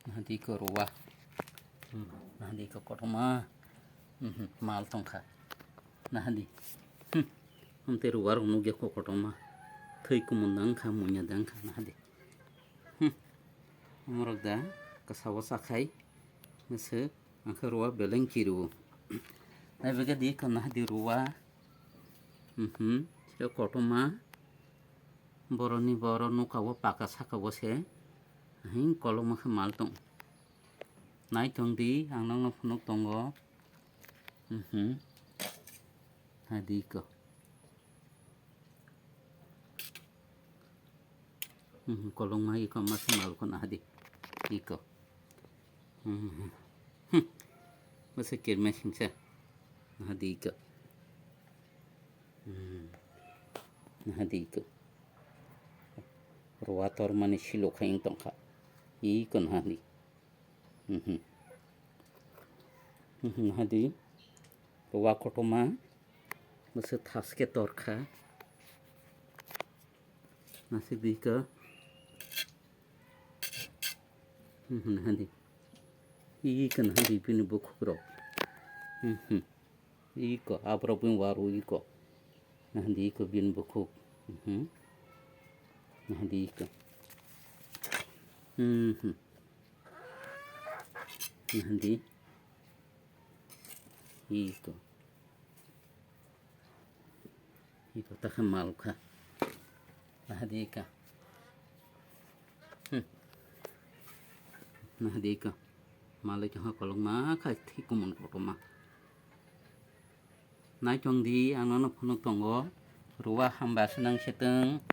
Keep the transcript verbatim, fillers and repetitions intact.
Nahadi ko ruwa. Hmm, nahadi ko kotorma. Hmm, mal tongkha. Nahadi. Hmm. Amte ruwa rok nugya ko kotorma. Thwi kumun dang kha, munya dang kha, nahadi. Hmm. Amorok da kasao sakhai. Nese angkhe ruwa beleng kiru. Nai bege di ko nahadi ruwa. Hmm. Siro kotorma. Boroni boro nuka o paka saka o se. Hing kolokma khe mal tong. Nai tong di, ang nokno phunuk tongo. Mhm. Hadi ko. Mhm, kolokma iko masa mal ko nahadi. Iko. Mhm. Hmm. Masa kirmai singsa. Nahadi iko. Hmm. Nahadi iko. Ruwa tormani silo khaing tongkha. Iko nahadi. Mhm. Mhm, nahadi. Ruwa kotorma. Masa thaske torkha. Nasik di ka. Mhm, nahadi. Iko nahadi bini bukhuk rok. Mhm. Iko, aborok bini waru iko. Nahadi iko bini bukhuk. Mhm. Nahadi iko. Mhm. Nahadi. Iko. Iko takha mal kha. Nahadi ka. Hmm. Nahadi ka. Malai tongkha kolokma kha thwi kumun kotorma. Nai tong di, ang nono phunuk tongo. Ruwa hamba se nang se tong.